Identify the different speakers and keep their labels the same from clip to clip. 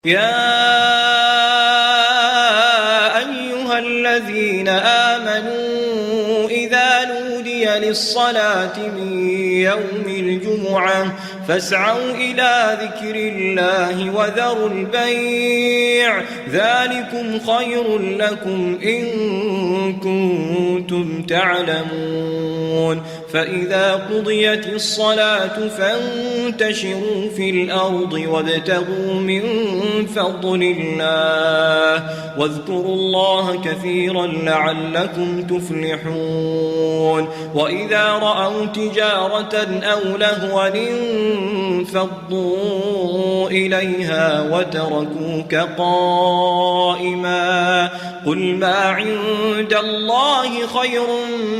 Speaker 1: يا أيها الذين آمنوا إذا نودي للصلاة من يوم الجمعة فاسعوا إلى ذكر الله وذروا البيع ذلكم خير لكم إن كنتم تعلمون. فإذا قضيت الصلاة فانتشروا في الأرض وابتغوا من فضل الله واذكروا الله كثيرا لعلكم تفلحون. وإذا رأوا تجارة أو لهوا انفضوا إليها وتركوك قائما قل ما عند الله خير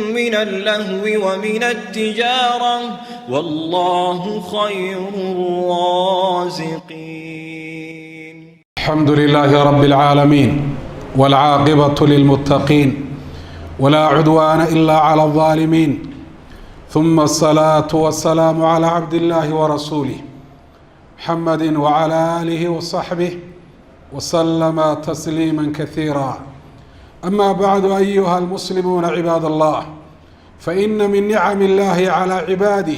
Speaker 1: من اللهو ومن التجارة والله خير الرازقين.
Speaker 2: الحمد لله رب العالمين، والعاقبة للمتقين، ولا عدوان إلا على الظالمين، ثم الصلاة والسلام على عبد الله ورسوله محمد وعلى آله وصحبه وسلم تسليما كثيرا. أما بعد، أيها المسلمون عباد الله، فإن من نعم الله على عباده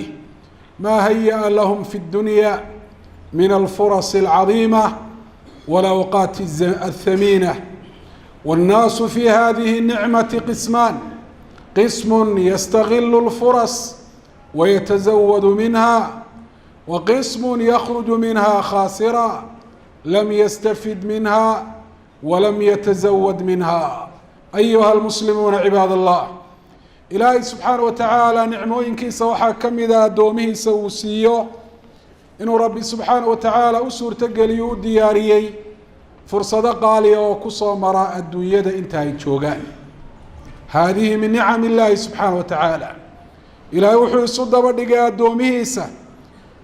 Speaker 2: ما هيأ لهم في الدنيا من الفرص العظيمة والأوقات الثمينة. والناس في هذه النعمة قسمان: قسم يستغل الفرص ويتزود منها، وقسم يخرج منها خاسرا لم يستفد منها ولم يتزود منها. أيها المسلمون عباد الله، Ilaahay subxaana wa tacaala nicmooyinkiisa waxaa ka mida addoomihiisa uu siiyo inuu Rabbi subxaana wa tacaala u suurtogeliyo, u diyaariyey fursado qaaliya oo kusoo mara adduunyada inta ay joogaan. هذه من نعم الله subxaana wa tacaala. Ilaahay wuxuu isu daba dhigay addoomihiisa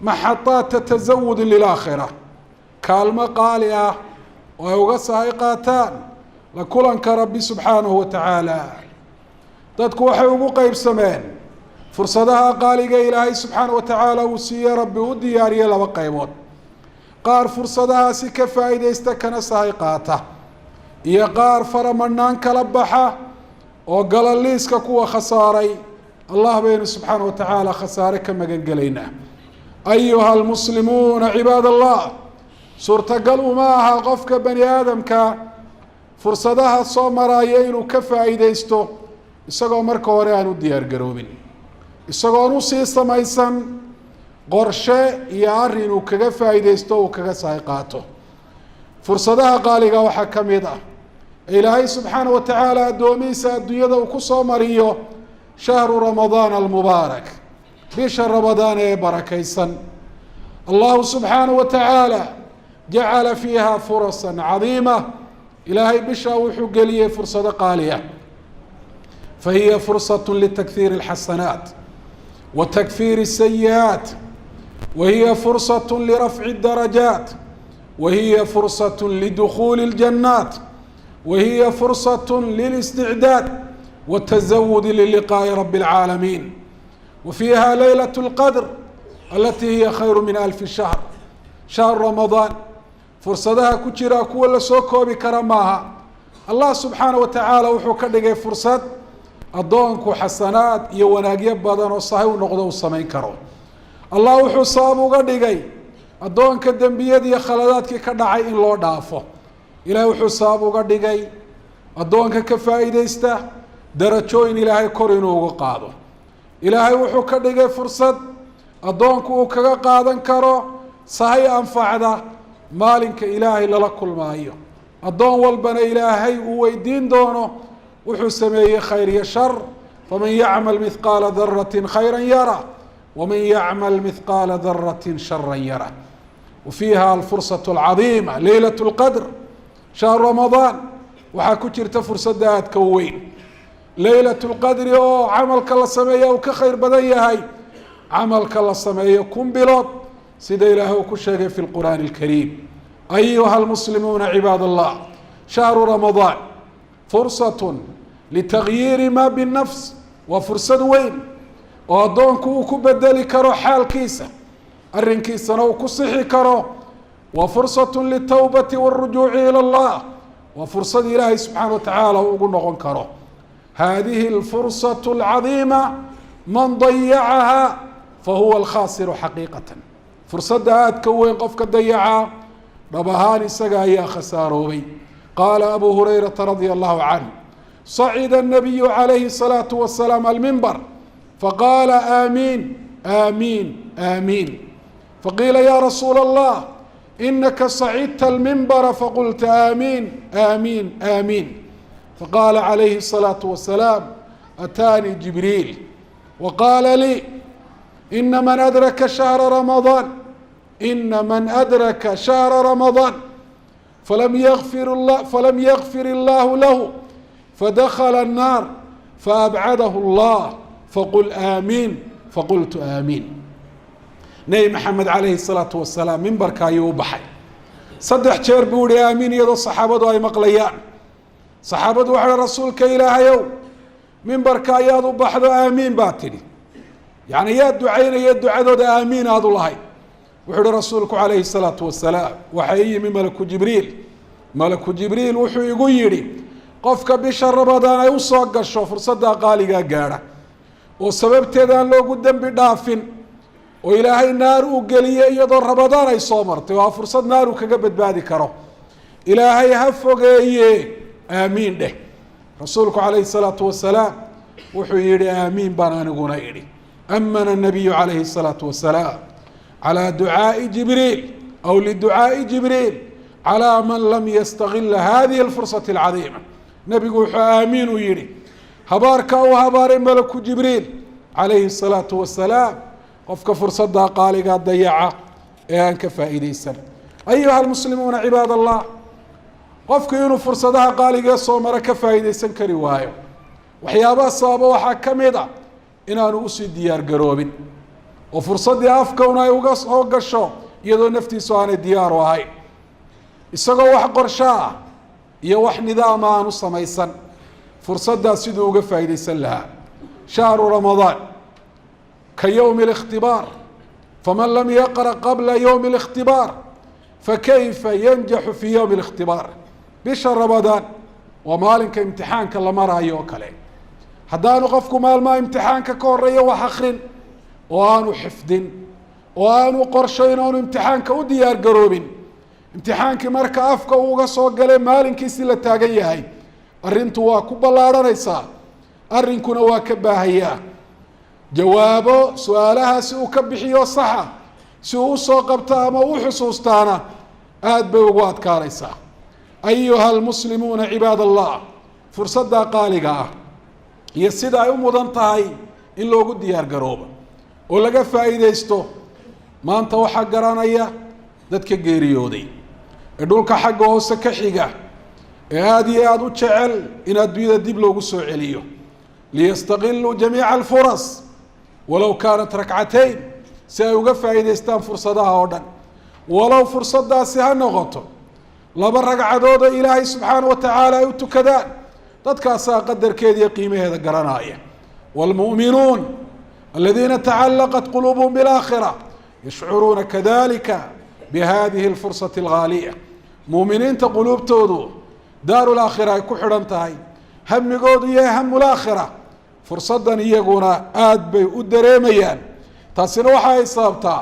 Speaker 2: محطات تزود للآخرة, kaalmo qaali ah oo ay uga sahay qaataan la kulanka Rabbi subxaanahu wa tacaala. Dadku waxay ugu qeybsameen fursadaha qaaliga Ilaahay subxaana wa tacaala uu siiye, Rabbi u diyaariyey, laba qaybood: qaar fursadahaasi ka faa'iidaysta kana sahay qaata, iyo qaar faramadhnaan kala baxa oo gala liiska kuwa khasaaray. Allah baynu subxaana wa tacaala khasaare ka magan gelaynaa. أيها المسلمون عباد الله, suurtagal uma aha qofka bani aadamka fursadaha soo maraya inuu ka faa'iidaysto isagoo marka hore aan u diyaar garoobin, isagoon usii samaysan qorshe iyo arrin uu kaga faa'iidaysto, uu kaga sahay qaato. Fursadaha qaaliga waxaa ka mid ah Ilaahay subxaana wa tacaala addoomihiisa adduunyada uu kusoo mariyo شهر رمضان المبارك, bisha Ramadaan ee barakaysan. الله سبحانه وتعالى جعل فيها فرصا عظيمة. Ilaahay bishaa wuxuu geliyey fursado qaaliya. فهي فرصة لتكثير الحسنات وتكفير السيئات، وهي فرصة لرفع الدرجات، وهي فرصة لدخول الجنات، وهي فرصة للاستعداد والتزود للقاء رب العالمين، وفيها ليلة القدر التي هي خير من ألف شهر. شهر رمضان fursadaha ku jira kuwa lasoo koobi kara maaha. Allah subxaana wa tacaala wuxuu ka dhigay fursad addoonku xasanaad iyo wanaagyo badan oo sahay u noqdo uu samayn karo. Allah wuxuu sabab uga dhigay addoonka dembiyadii iyo khaladaadkii ka dhacay in loo dhaafo. Ilahay wuxuu sabab uga dhigay addoonka ka faa'iidaysta darajooyin Ilaahay kor inuu uga qaado. Ilaahay wuxuu ka dhigay fursad addoonku uu kaga qaadan karo sahay anfacda maalinka Ilaahay lala kulmaayo, addoon walbana Ilaahay uu weydiin doono wuxuu sameeyey, khayr iyo shar. فمن يعمل مثقال ذرة خيرا يره ومن يعمل مثقال ذرة شرا يره. وفيها الفرصة العظيمة ليلة القدر. شهر رمضان waxaa ku jirta fursadda aadka u weyn, leylat lqadri, oo camalka la sameeya uu ka khayr badan yahay camalka la sameeyo 1000 bilood, sida Ilaahay uu ku sheegay في القرآن الكريم. أيها المسلمون عباد الله, شهر رمضان فرصة لتغيير ما بالنفس. Waa fursad weyn oo addoonku uu ku bedeli karo xaalkiisa, arrinkiisana uu ku sixi karo. Wa fursat litawbati wاlrujuuci ilى اllah, waa fursad Ilaahay subxaana wa tacaala uu ugu noqon karo. Hadihi اlfursaة اlcadiima man dayacaha fahuwa alkhaasiru xaqiiqatan. Fursadda aadka weyn qofka dayacaa, dhab ahaan isaga ayaa khasaaroobay. Qaala abu hurayrata radia allahu canh: صacida الnabiyu calayhi الsalaaةu wasalaam almimbar faqaala: "Aamiin, aamiin, aamiin." Faqiila: "Ya rasuula allah, inaka sacidta almimbara faqulta aamiin, aamiin, aamiin." Faqaala calayhi الsalaaةu wasalaam: "Ataanii Jibriil waqaala lii: ina man adraka shahra ramadaan, ina man adraka shahra ramadaan falam yakfir illaahu lahu fadakla الnaar faabcadahu اllah, faqul aamiin. Faqultu aamiin." Nebi Maxamed calayhi الsalaatu wasalaam mimbarka ayuu u baxay, 3 jeer buu yihi aamiin, iyadoo saxaabadu ay maqlayaan. Saxaabadu waxay: "Rasuulka Ilaahayow, mimbarka ayaad u baxdo, aamiin baa tidhi, yacni yaa ducaynaya ducadooda aamiin aada u lahayd?" Wuxuu uhi rasuulku calayhi الsalaatu wasalaam: "Waxaa ii yimi malaku Jibriil. Malaku Jibriil wuxuu igu yidhi: qofka bisha Ramadaan ay usoo gasho, fursaddaa qaaligaa gaadha, oo sababteeda aan loogu dembi dhaafin, oo Ilaahay naar uu geliye iyadoo Ramadaan ay soo martay, waa fursad naar uu kaga badbaadi karo, Ilaahay ha fogeeye, aamiin dheh." Rasuulku calayhi الsalaatu wasalaam wuxuu yihi: "Aamiin baan aniguna idhi." Amana الnabiyu calayhi الsalaatu wasalaam calى ducaaءi Jibriil aw liducaaءi Jibriil calى man lam yastagila hadihi اlfursati اlcadiima. Nebigu wuxuu aamiin u yihi habaarka uu habaaray malaku Jibriil calayhi الsalaatu wasalaam qofka fursaddaa qaaligaa dayaca ee aan ka faa'iideysan. Ayuha almuslimuuna cibaad allah, qofku inuu fursadaha qaaligee soo maro ka faa'iideysan kari waayo, waxyaabaha sababa waxaa ka mid a inaanu usii diyaar garoobin, oo fursaddii afkowna ay uga soo gasho iyadoo naftiisu aanay diyaaru ahayn, isagoo wax qorsho ah iyo wax nidaama aanu samaysan fursaddaas siduu uga faa'iideysan lahaa. Shahru Ramadaan ka yowmi اlikhtibaar, faman lam yaqra qabla yowmi اlikhtibaar fakayfa yanjaxu fi yowmi اlikhtibaar? Bisha Ramadaan waa maalinka imtixaanka la maraayo oo kale. Haddaanu qofku maalmaha imtixaanka ka horeeya wax akrin, oo aanu xifdin, oo aanu qorshayn, oanu imtixaanka u diyaar garoobin, imtixaankii marka afka uu uga soo galay maalinkiisi la taagan yahay, arrintu waa ku ballaadhanaysaa, arrinkuna waa ka baahayaa. Jawaabo su-aalahaasi uu ka bixiyo saxa si uu usoo qabto ama u xusuustaana aada bay ugu adkaanaysaa. Ayuha almuslimuuna cibaad allah, fursaddaa qaaliga ah iyo sida ay u mudan tahay in loogu diyaar garoobo oo laga faa'iideysto, maanta waxaa garanaya dadka geeriyooday ee dhulka xagga hoose ka xiga, ee aada iyo aada u jecel in adduunyada dib loogu soo celiyo, liyastaqiluu jamiica alfuras walow kaanat rakcatayn, si ay uga faa'iideystaan fursadaha oo dhan, walow fursadaasi ha noqoto 2 ragcadood oo Ilaahay subxaana wa tacaala ay u tukadaan. Dadkaasaa qadarkeeda iyo qiimaheeda garanaya. Wاlmu'minuun aladiina tacalaqat quluubuhum biاlaakhira yashcuruuna kadalika bihadihi اlfursati alghaaliya. Muuminiinta quluubtoodu daaru laakhira ay ku xidhan tahay, hamigoodu yahay hamulaakhira, fursaddan iyaguna aada bay u dareemayaan. Taasina waxa ay sababtaa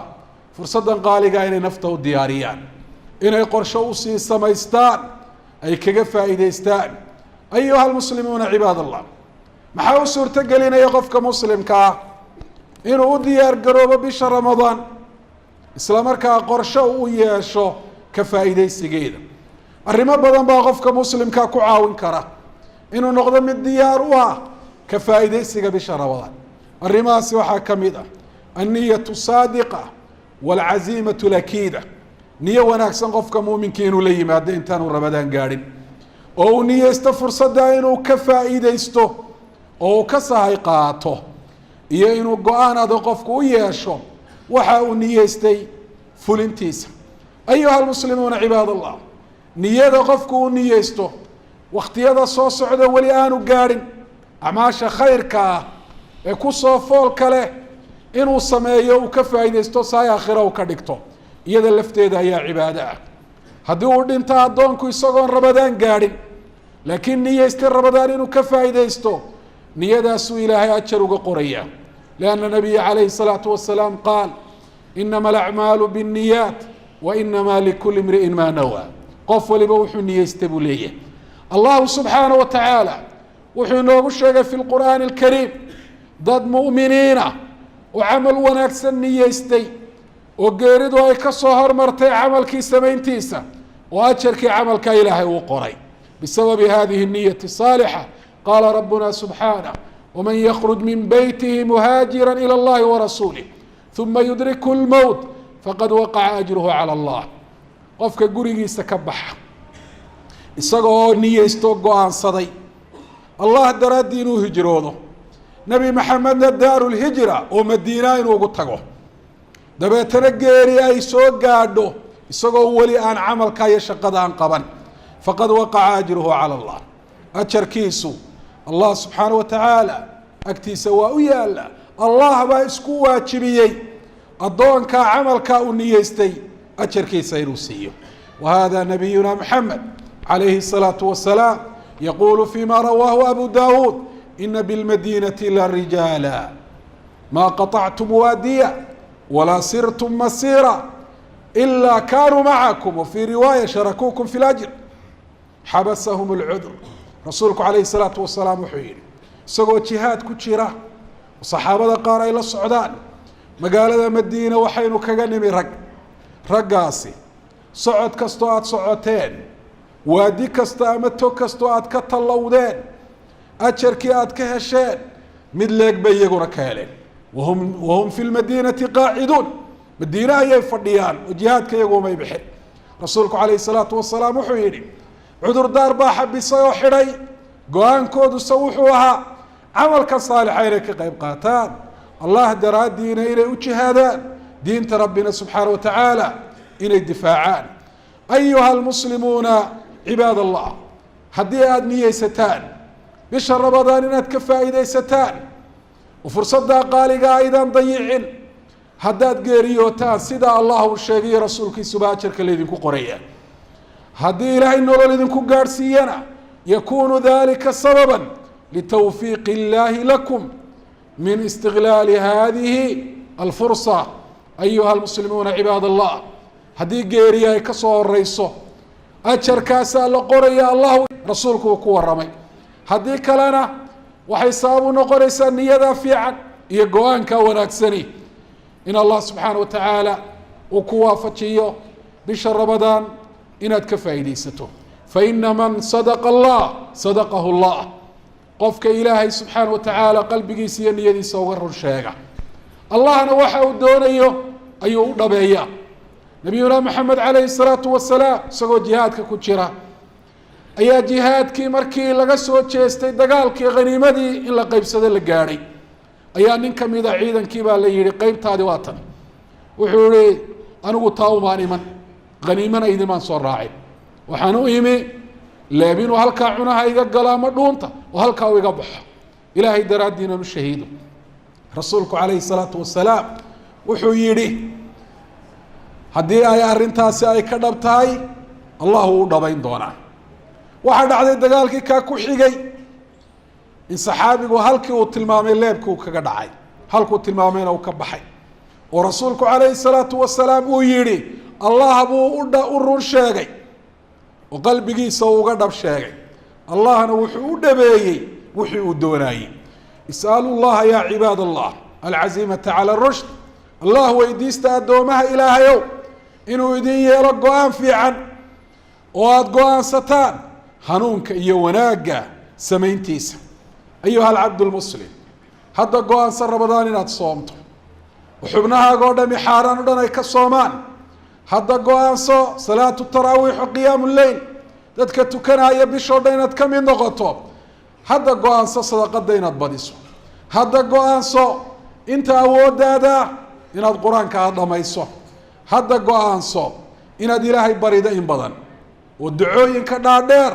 Speaker 2: fursaddan qaaligaa inay nafta u diyaariyaan, inay qorsho usii samaystaan ay kaga faa'iideystaan. Ayuha almuslimuuna cibaad allah, maxaa u suurto gelinaya qofka muslimka ah inuu u diyaar garoobo bisha Ramadaan, isla markaa qorsho u yeesho ka faa'iideysigeeda? Arrimo badan baa qofka muslimkaa ku caawin kara inuu noqdo mid diyaar u ah ka faa'iideysiga bisha Ramadaan. Arrimahaasi waxaa ka mid ah anniyatu saadiqa waalcaziimatu lakiida, niyo wanaagsan qofka muuminkii inuu la yimaado intaanu Ramadaan gaadhin, oo uu niyeysto fursadda inuu ka faa'iideysto oo uu ka sahay qaato, iyo inuu go-aan adag qofku u yeesho waxa uu niyeystay fulintiisa. Ayuha almuslimuuna cibaad allah, niyada qofku uu niyeysto wakhtiyada soo socda weli aanu gaadhin acmaasha khayrka ah ee kusoo foolka leh inuu sameeyo, uu ka faa'iideysto, saay aakhira uu ka dhigto. Iyada lafteeda ayaa cibaado ah. Haddii uu dhinto addoonku isagoon Rabadaan gaadhin, laakiin niyeystay Rabadaan inuu ka faa'iidaysto, niyadaasuu Ilaahay ajar uga qoraya, lianna nabiya calayhi salaatu wasalaam qaal: inama alacmaalu binniyaat wa inamaa likuli imri'in maa nawaa. Qof waliba wuxuu niyeystay buu leeyahay. Allahu subxaana wa tacaala wuxuu inoogu sheegay fi lqur'aani alkariim dad mu'miniina oo camal wanaagsan niyeystay oo geeridu ay ka soo hormartay camalkii samayntiisa, oo ajarkii camalka Ilaahay uu qoray bisababi hadihi niyati saalixa. Qaala rabbuna subxaanah: waman yakruj min beytihi muhaajira ilى اllahi warasuulih uma yudriku lmowt faqad waqaca ajruhu calى allah. Qofka gurigiisa ka baxa isaga oo niyeysto, go-aansaday Allah daraaddii inuu hijroodo, Nebi Maxamedna daarulhijra oo Madiina inuu ugu tago, dabeetana geeri ay soo gaadho isagoo weli aan camalka iyo shaqada aan qaban, faqad waqaca ajruhu cala allah. Ajarkiisu Allah subxaana wa tacaala agtiisa waa u yaala. Allah baa isku waajibiyey addoonkaa camalkaa uu niyeystay ajarkiisa inuu siiyo. Wa hada nabiyuna Maxamed calayhi الsalaatu wasalaam yaqulu fima rawaahu Abu Dawuud: ina bilmadinati la rijaala ma qaطactum waadiya walaa sirtum masiira ilaa kanuu macakum, wafii riwaaya sharakuukum fi lajr, xabasahum اlcudur. Rasuulku calayhi الsalaatu wasalaam wuxuu yihi, isagoo jihaad ku jira, saxaabada qaar ay la socdaan: magaalada Madiina waxaynu kaga nimi rag. Raggaasi socod kastoo aada socoteen, waadi kasta ama tog kastoo aada ka tallowdeen, ajarkii aada ka hesheen mid leeg bay iyaguna ka heleen. Wahum fi lmadiinati qaaciduun, Madiine ayay fadhiyaan oo jihaadka iyagumay bixin. Rasuulku calayhi salaatu wasalaam wuxuu yidhi: cudurdaar baa xabisay oo xidhay, go-aankooduse wuxuu ahaa camalka saalixa inay ka qayb qaataan, Allah daraaddiina inay u jihaadaan, diinta rabbina subxaana wa tacaala inay difaacaan. Ayuha almuslimuuna cibaad allah, haddii aada niyeysataan bisha Rabadaan inaad ka faa'iidaysataan oo fursaddaa qaaliga aydaan dayicin, haddaad geeriyootaan sidaa Allah uu sheegayo rasuulkiisuba ajarka laydinku qoraya. Haddii Ilaahay nolol idinku gaadhsiiyana, yakunu dalika sababa litawfiiqi illahi lakum min istiqlaali hadihi alfursa. Ayuha almuslimuuna cibaad allah, haddii geeriya ay ka soo horeyso, ajarkaasaa la qoraya Allah rasuulku uu ku waramay. Haddii kalena, waxay sabab u noqonaysaa niyadaa fiican iyo go-aankaa wanaagsani in Allah subxaana wa tacaala uu ku waafajiyo bisha Rabadaan inaad ka faa'iidaysato. Faina man sadaqa allah sadaqahu llah. Qofka Ilaahay subxaana wa tacaala qalbigiisa iyo niyadiisa uga run sheega, Allahna waxa uu doonayo ayuu u dhabeeya. Nabiyuna Maxamed calayhi salaatu wasalaam isagoo jihaadka ku jira ayaa jihaadkii markii laga soo jeestay, dagaalkii khaniimadii in la qeybsado la gaadhay, ayaa nin kamida ciidankii baa la yihi: qeybtaadi waa tan. Wuxuu yihi: anigu taa umaan iman, khaniimana idimaan soo raacin. Waxaan u imi leeb inuu halkaa cunaha iga galo ama dhuunta oo halkaa u iga baxo, Ilaahay daraaddiinan u shahiido. Rasuulku calayhi salaatu wasalaam wuxuu yidhi: haddii ay arrintaasi ay ka dhab tahay, Allah uu u dhabayn doonaa. Waxaa dhacday dagaalkii kaa ku xigay in saxaabigu halkii uu tilmaamay leebki uu kaga dhacay, halkuu tilmaamayna uu ka baxay, oo rasuulku calayhi salaatu wasalaam uu yidhi: Allah buu u run sheegay oo qalbigiisa uu uga dhab sheegay, Allahna wuxuu u dhabeeyey wixii uu doonaayey. Is'alu llaha yaa cibaad allah alcaziimata cala rushd. Allah weydiista, addoomaha Ilaahayow, inuu idin yeelo go-aan fiican oo aada go-aansataan hanuunka iyo wanaagga samayntiisa. Ayuha alcabdu lmuslim, hadda go-aansan Rabadaan inaad soomto, xubnahaaga oo dhami xaaraan o dhan ay ka soomaan. Hadda go-aanso salaatu taraawiix o qiyaamu leyl dadka tukanaya bishoo dhan inaad ka mid noqoto. Hadda go-aanso sadaqada inaad badiso. Hadda go-aanso inta awooddaada inaad qur-aanka aada dhamayso. Hadda go-aanso inaad Ilaahay barido in badan oo ducooyinka dhaadheer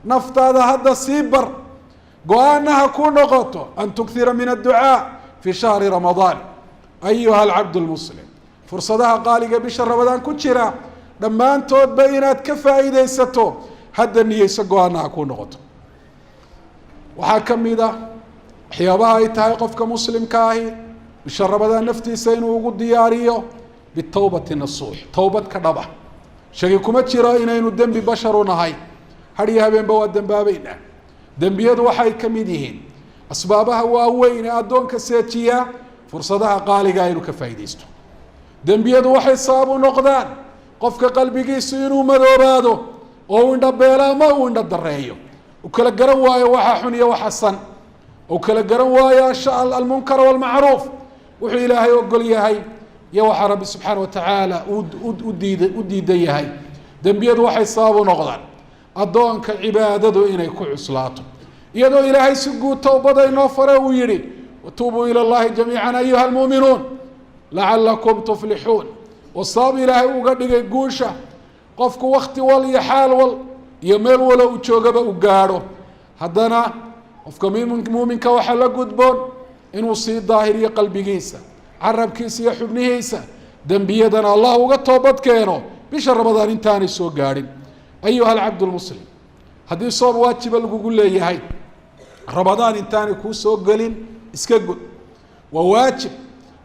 Speaker 2: naftaada hadda sii bar. Go-aanaha ku noqoto an tukhira min adducaa fi shahri Ramadaan. Ayuha alcabd lmuslim, Fursadaha qaaliga bisha Rabadaan ku jira dhammaantoodba inaad ka faa'iidaysato hadda niyeyso, go-aana ha kuu noqoto. Waxaa ka mid a waxyaabaha ay tahay qofka muslimka ahi bisha Rabadaan naftiisa inuu ugu diyaariyo bitawbati nasuux, towbad ka dhaba. Shaki kuma jiro inaynu dembi basharu nahay, har iyo habeenba waa dembaabeynaa. Dembiyadu waxay ka mid yihiin asbaabaha waaweyn ee addoonka seejiya fursadaha qaaliga inuu ka faa'iidaysto. Dembiyadu waxay sabab u noqdaan qofka qalbigiisu inuu madoobaado oo uu indhabeelo ama uu indho dareeyo, uu kala garan waayo waxa xun iyo waxa san, uu kala garan waayo almunkar walmacruuf, wuxuu Ilaahay ogol yahay iyo waxaa Rabbi subxaana wa tacaala udiida u diidan yahay. Dembiyadu waxay sabab u noqdaan addoonka cibaadadu inay ku cuslaato, iyadoo Ilaahay si guud towbada inoo fare, uu yihi: "Watuubuu ila llahi jamiica ayuha almuuminuun lacalakum tuflixuun." Oo sabab Ilaahay uga dhigay guusha qofku wakti wal iyo xaal wal iyo meel walo uu joogaba u gaadho. Haddana qofka muuminka waxaa la gudboon inuu sii daahiriyo qalbigiisa, carabkiisa iyo xubnihiisa, dembiyadana Allah uga toobad keeno bisha Ramadaan intaanay soo gaadhin. Ayuha alcabdu lmuslim, haddii soom waajiba lagugu leeyahay, Ramadaan intaanay kuu soo gelin iska gud, waa waajib.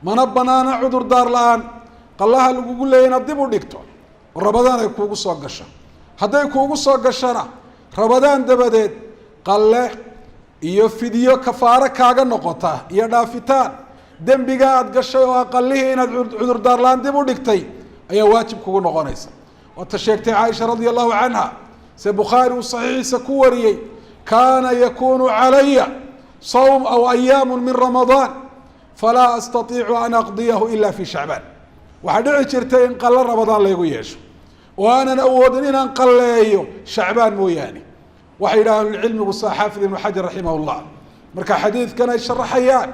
Speaker 2: Mana banaana cudur daar la-aan qallaha lagugu leeyay inaad dib u dhigto oo Ramadaan ay kuugu soo gasho. Hadday kuugu soo gashana, Ramadaan dabadeed qalle iyo fidyo kafaaro kaaga noqota iyo dhaafitaan dembiga aada gashay oo aqalihii inaad cudurdaar la-aan dib u dhigtay ayaa waajib kugu noqonaysa. Waata sheegtay Caaisha radia allahu canha, se Bukhaari uu saxiixiisa ku wariyey: "Kaana yakunu calaya sawm aw ayaamu min Ramadaan falaa astatiicu an aqdiyahu ila fi Shacbaan." Waxaa dhici jirtay in qallo Ramadaan laygu yeesho oo aanan awoodin inaan qalleeyo Shacbaan mooyaane. Waxay yidhaha ahlucilmigu, saa Xaafid Ibnu Xajar raximah llah marka xadiidkan ay sharaxayaan,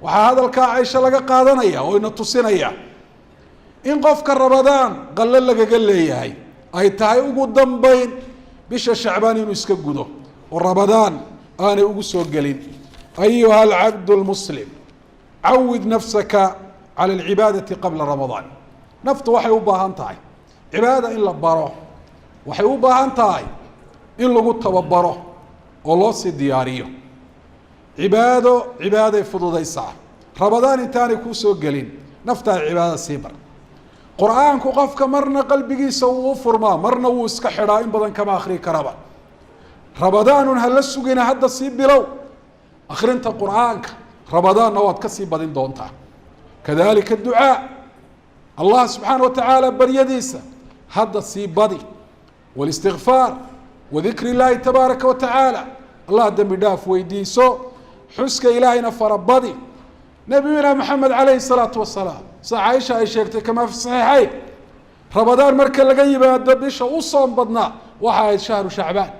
Speaker 2: waxaa hadalkaa Caisho laga qaadanaya oo ina tusinaya in qofka Ramadaan qallo lagaga leeyahay ay tahay ugu dambeyn bisha Shacbaan inuu iska gudo oo Ramadaan aanay ugu soo gelin. Ayuha alcabdu lmuslim, cawid nafsaka cala alcibaadati qabla Ramadaan. Naftu waxay u baahan tahay cibaadada in la baro, waxay u baahan tahay in lagu tababaro oo loo sii diyaariyo cibaado. Cibaaday fududaysaa. Ramadaan intaanay kuu soo gelin naftaada cibaadada sii bar. Qur-aanku qofka marna qalbigiisa wuu u furmaa, marna wuu iska xidhaa, in badan kama akrii karaba. Ramadaanun hala sugina, hadda sii bilow akrinta qur-aanka, Ramadaanna waad kasii badin doontaa. Kadalika ducaa, Allah subxaana wa tacaala baryadiisa hadda sii badi, walistikfaar wadikri illaahi tabaaraka wa tacaala. Allah dembi dhaaf weydiiso, xuska Ilaahayna farabadi. Nabiyuna Maxamed calayhi salaatu wasalaam, sida Caaisha ay sheegtay kamaa fi saxiixayn, Ramadaan marka laga yimaado bisha u soom badnaa waxa ahayd shahru Shacbaan.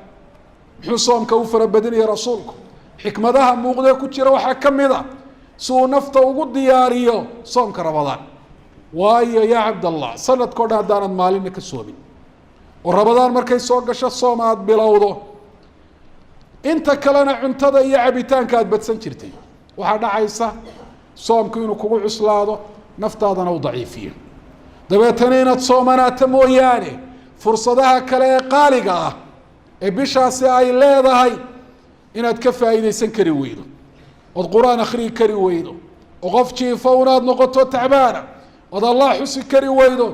Speaker 2: Muxuu soomka u farabadinaya rasuulku? Xikmadaha muuqdee ku jira waxaa ka mid a si uu nafta ugu diyaariyo soomka Ramadaan. Waayo, yaa Cabdallah, sanadkao dhan haddaanad maalinna ka soomin oo Ramadaan markay soo gasho soom aada bilowdo, inta kalena cuntada iyo cabitaanka aada badsan jirtay, waxaa dhacaysa soomku inuu kugu cuslaado, naftaadana u daciifiyo, dabeetana inaad soomanaato mooyaane fursadaha kale ee qaaliga ah ee bishaasi ay leedahay inaad ka faa'iidaysan kari weydo, ood qur-aan akhriyi kari weydo, oo qof jiifo unaad noqoto tacbaana, ood Allah xusi kari weydo,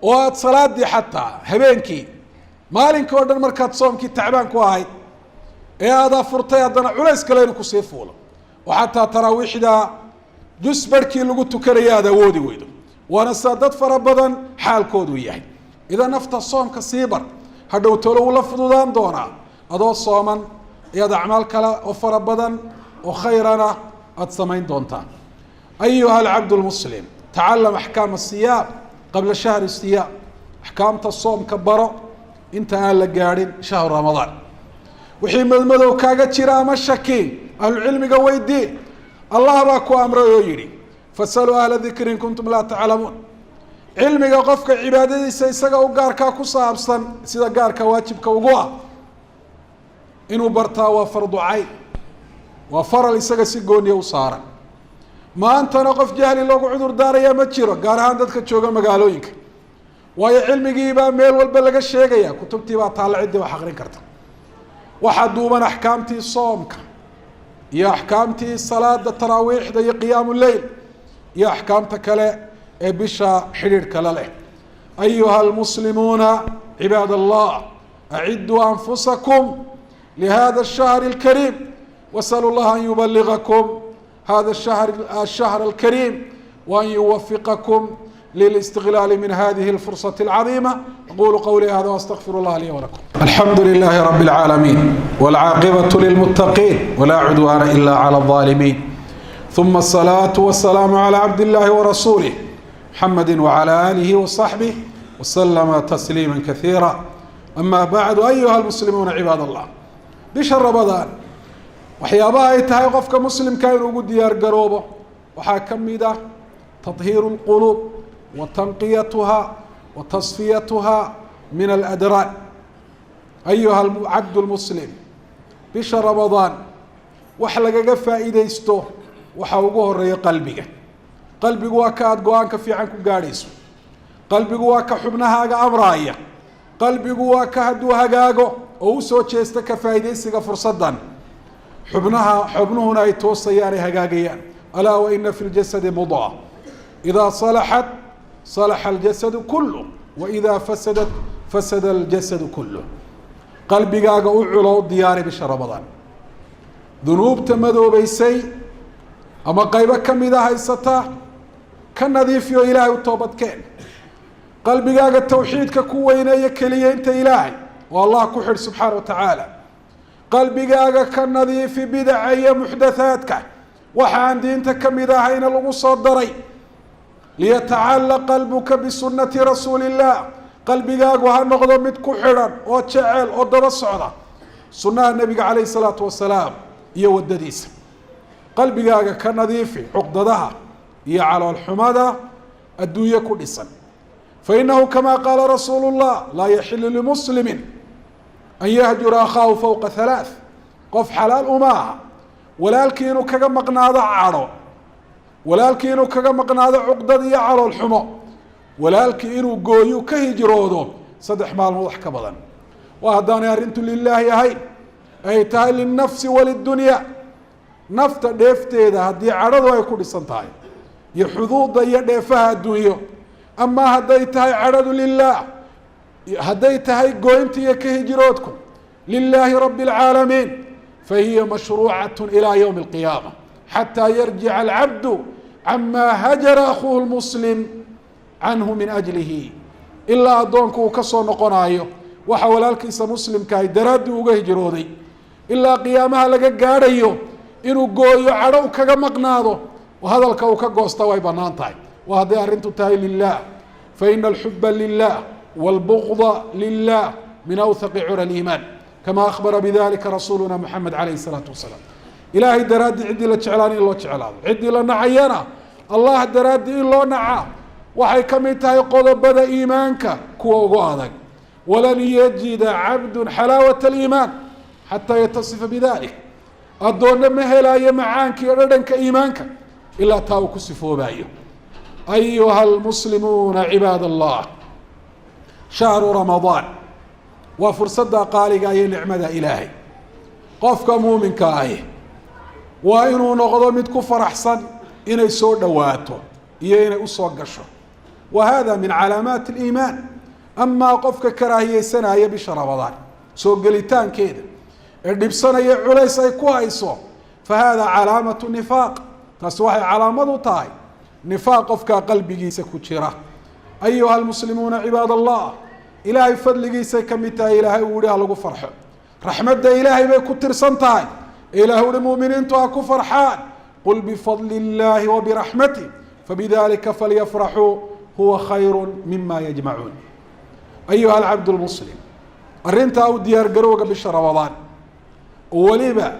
Speaker 2: oo aada salaadii xataa habeenkii, maalinkii oo dhan markaad soomkii tacbaan ku ahayd ee aada afurtay, haddana culays kale inu kusii fuulo, oo xataa taraawiixda jus barhkii lagu tukanaya aada awoodi weydo. Waana sidaa dad fara badan xaalkoodu yahay. Idan nafta soomka sii bar, hadhow tolo wuu la fududaan doonaa. Adoo sooman ayaad acmaal kale oo fara badan oo khayrana aada samayn doontaa. Ayuha alcabdu lmuslim, tacalam axkaam asiyaam qabla shahri siyaam. Axkaamta soomka baro inta aan la gaadhin shahru Ramadaan. Wixii madmadow kaaga jira ama shaki, ahlucilmiga weydii. Allah baa ku amray oo yidhi: "Fasaluu ahla dikri in kuntum laa taclamuun." Cilmiga qofka cibaadadiisa isaga u gaarkaa ku saabsan, sida gaarka waajibka ugu ah inuu bartaa, waa fardu cayn, waa faral isaga si gooniya u saaran. Maantana qof jahli loogu cudur daarayaa ma jiro, gaar ahaan dadka jooga magaalooyinka, waayo cilmigiibaa meel walba laga sheegaya, kutubtii baa taalla, ciddii wax aqrin karta. Waxaa duuban axkaamtii soomka iyo axkaamtii salaada taraawiixda iyo qiyaamu leyl iyo axkaamta kale ee bisha xidhiidhka la leh. Ayuha almuslimuuna cibaad allah, aciduu anfusakum lihada الشhahr الkariim, wasalu اllaha an yubaligakum hada الشhahr الkariim waan yuwafiqakum للاستغلال من هذه الفرصة العظيمة. أقول قولي هذا وأستغفر الله لي ولكم. الحمد لله رب العالمين، والعاقبة للمتقين، ولا عدوان إلا على الظالمين، ثم الصلاة والسلام على عبد الله ورسوله محمد وعلى آله وصحبه وسلم تسليما كثيرا. أما بعد، أيها المسلمون عباد الله، bisha Ramadaan waxyaabaha ay tahay qofka muslimka inuu ugu diyaar garoobo waxaa ka mid ah تطhiiru الquluub wa tanqiyatuha wa tasfiyatuha min aladraan. Ayuha cabdu lmuslim, bisha Ramadaan wax lagaga faa'iidaysto waxa ugu horeeya qalbiga. Qalbigu waa ka aada go-aanka fiican ku gaadhayso, qalbigu waa ka xubnahaaga amraaya, qalbigu waa ka hadduu hagaago oo usoo jeesta ka faa'iidaysiga fursaddan, xubnaha xubnuhuna ay toosayaan, ay hagaagayaan. Alaa wa ina fi ljasadi mudqa, idaa salaxat salaxa aljasadu kuluh, wa idaa fasadat fasada aljasadu kuluh. Qalbigaaga u culo, u diyaari bisha Ramadaan. Dunuubta madoobeysay ama qaybo kamida haysata ka nadiifiyo, Ilaahay u toobadkeen. Qalbigaaga tawxiidka ku weyneeya, keliyeynta Ilaahay oo Allah ku xidh subxaana wa tacaala. Qalbigaaga ka nadiifi bidaca iyo muxdathaadka, waxa aan diinta kamid ahayna lagu soo daray. Liyatacalaq qalbuka bisunati rasuuli illah. Qalbigaagu ha noqdo mid ku xidhan oo jecel oo daba socda sunnaha Nebiga calayhi salaatu wasalaam iyo waddadiisa. Qalbigaaga ka nadiifi cuqdadaha iyo caloolxumada adduunye ku dhisan. Fainahu kama qaala rasuulu llah, laa yaxilu limuslimi an yahjura akhaahu fowqa halaath. Qof xalaal uma aha walaalkii inuu kaga maqnaado cadho, walaalkii inuu kaga maqnaado cuqdad iyo calool xumo, walaalkii inuu gooyu ka hijroodo 3 maalmood wax ka badan. Waa haddaanay arrintu lilaahi ahayn, ay tahay lilnafsi walidunya, nafta dheefteeda haddii cadhadu ay ku dhisan tahay iyo xuduuda iyo dheefaha adduunyo. Amaa hadday tahay cadhadu lilah, hadday tahay gooynta iyo ka hijroodku lilaahi rabi اlcaalamiin, fahiya mashruucaة ilى ywmi اlqiyaama xataa yarjica alcabdu cama hajara akhuuhu lmuslim canhu min ajlihi, ilaa addoonku uu kasoo noqonaayo waxa walaalkiisa muslimkahay daraaddii uga hijrooday. Ilaa qiyaamaha laga gaadhayo inuu gooyo, cadho u kaga maqnaado oo hadalka uu ka goosta way banaan tahay, waa hadday arrintu tahay lilah. Faina alxuba lilah wاlbugda lilah min awthaqi cura aliimaan, kama akhbara bidalika rasuuluna Moxamed calayhi الsalaatu wasalaam. Ilaahay daraaddii ciddii la jeclaan in loo jeclaado, ciddii la nacayana Allah daraaddii in loo nacaa, waxay ka mid tahay qodobada iimaanka kuwa ugu adag. Walan yajida cabdu xalaawat aliimaan xataa yatasifa bidalik. Addoonna ma helaayo macaanka iyo dhadhanka iimaanka ilaa taa uu ku sifoobaayo. Ayuha almuslimuuna cibaad allah, shahru Ramadaan waa fursadda qaaliga iyo nicmada Ilaahay. Qofka muuminka ahi waa inuu noqdo mid ku faraxsan inay soo dhowaato iyo inay usoo gasho, wa hada min calaamaati aliimaan. Amaa qofka karaahiyeysanaya bisha Ramadaan soo gelitaankeeda ee dhibsanaya, culays ay ku hayso, fa hada calaamatu nifaaq. Taasi waxay calaamad u tahay nifaaq qofkaa qalbigiisa ku jira. Ayuha almuslimuuna cibaad allah, Ilaahay fadligiisay ka mid tahay Ilaahay uu yihi ha lagu farxo. Raxmadda Ilaahay bay ku tirsan tahay ee Ilahay uhi muuminiintu ha ku farxaan: qul bifadli illaahi wa biraxmatih fabidalika falyafraxuu huwa khayru mima yajmacuun. Ayuha alcabd lmuslim, arrintaa u diyaar garowga bisha Ramadaan, oo weliba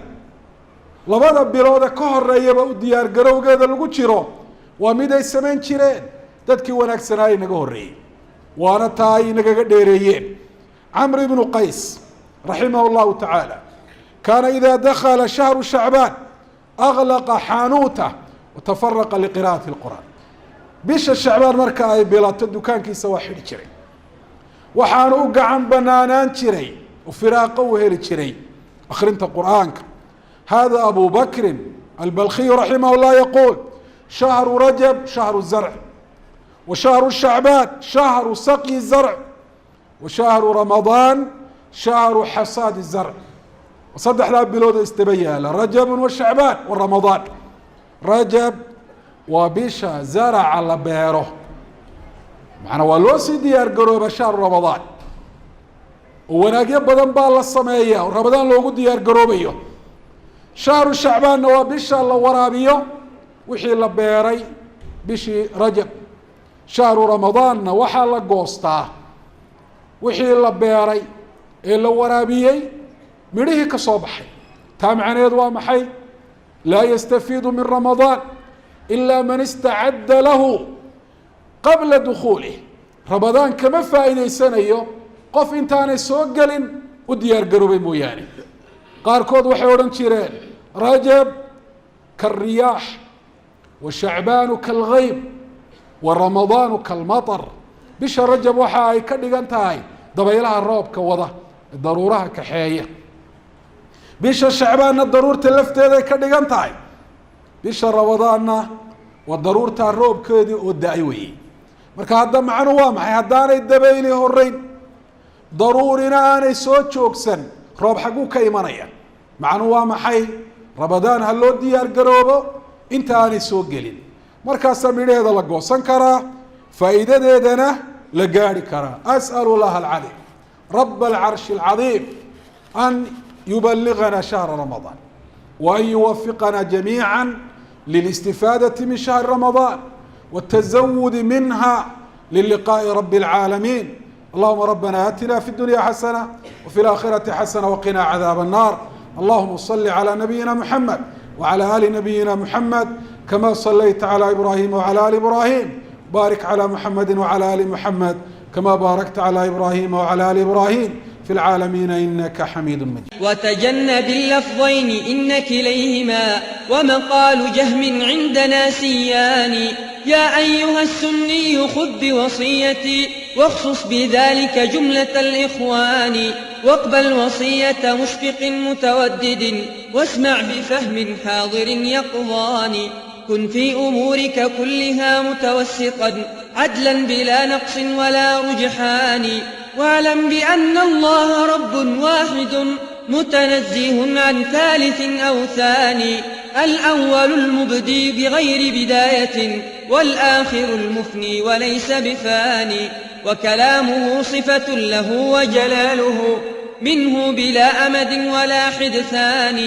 Speaker 2: labada biloode ka horeeyaba u diyaar garowgeeda lagu jiro, waa mid ay samayn jireen dadkii wanaagsanaa inaga horreeyey, waana taa ay nagaga dheereeyeen. Camr ibnu Qays raximah llahu tacaala kaana ida dakala shahru shacbaan aglaqa xaanuutah. Watafaraqa liqira'ati اlqur'aan. Bisha Shacbaan marka ay bilato dukaankiisa waa xidhi jiray, waxaanu u gacan banaanaan jiray oo firaaqo u heli jiray akhrinta qur'aanka. Hada Abu Bakrin Albalkiyu raximah llah yaquul: shahru Rajab shahru zarc, wa shahru Shacbaan shahru saqyi zarc, wa shahru Ramadaan shahru xasaadi zarc. Saddexdaa bilooda isdaba yaala, Rajabu wa Shacbaan wa Ramadaan. Rajab waa bisha zaraca la beero, macnaa waa loo sii diyaar garooba shahru Ramadaan, oo wanaagyo badan baa la sameeya oo Ramadaan loogu diyaar garoobayo. Shahru Shacbaanna waa bisha la waraabiyo wixii la beeray bishii Rajab. Shahru Ramadaanna waxaa la goostaa wixii la beeray ee la waraabiyey midhihii ka soo baxay. Taa macnaheed waa maxay? Laa yastafiidu min Ramadaan ila man istacadda lahu qabla dukhuulih. Ramadaan kama faa'iidaysanayo qof intaanay soo gelin u diyaar garoobay mooyaane. Qaarkood waxay odhan jireen: Rajab kaalriyaax, wa Shacbaanu kaalgayb, wa Ramadaanu kaalmatar. Bisha Rajab waxa ay ka dhigan tahay dabaylaha roobka wada ee daruuraha kaxeeya. Bisha Shacbaanna daruurta lafteeday ka dhigan tahay. Bisha Ramadaanna waa daruurtaa roobkeedii oo da-ay weeyey. Marka hadda macnu waa maxay? Haddaanay dabayli horeyn, daruurina aanay soo joogsan, roob xagguu ka imanaya? Macnu waa maxay? Ramadaan ha loo diyaar garoobo inta aanay soo gelin, markaasaa midhaheeda la goosan karaa, faa'iidadeedana la gaari karaa. As'al llaha alcadiim raba alcarshi alcadiim an yubaligana shahra Ramadaan, wa an yuwafiqana jamiica lilistifaadati min shahri Ramadaan والتزود منها للقاء رب العالمين. اللهم ربنا آتنا في الدنيا حسنة وفي الآخرة حسنة وقنا عذاب النار. اللهم صل على نبينا محمد وعلى آل نبينا محمد كما صليت على إبراهيم وعلى آل إبراهيم. بارك على محمد وعلى آل محمد كما باركت على إبراهيم وعلى آل إبراهيم في العالمين إنك حميد مجيد.
Speaker 3: وتجنب اللفظين إن كليهما ومقال جهم عندنا سيان. يا أيها السني خذ بوصيتي، واخصص بذلك جملة الإخوان، واقبل وصية مشفق متودد، واسمع بفهم حاضر يقظان. كن في أمورك كلها متوسطا، عدلا بلا نقص ولا رجحان. واعلم بأن الله رب واحد، متنزه عن ثالث أو ثاني. الأول المبدي بغير بداية، والآخر المفني وليس بفاني. وكلامه صفة له وجلاله منه بلا أمد ولا حدثان.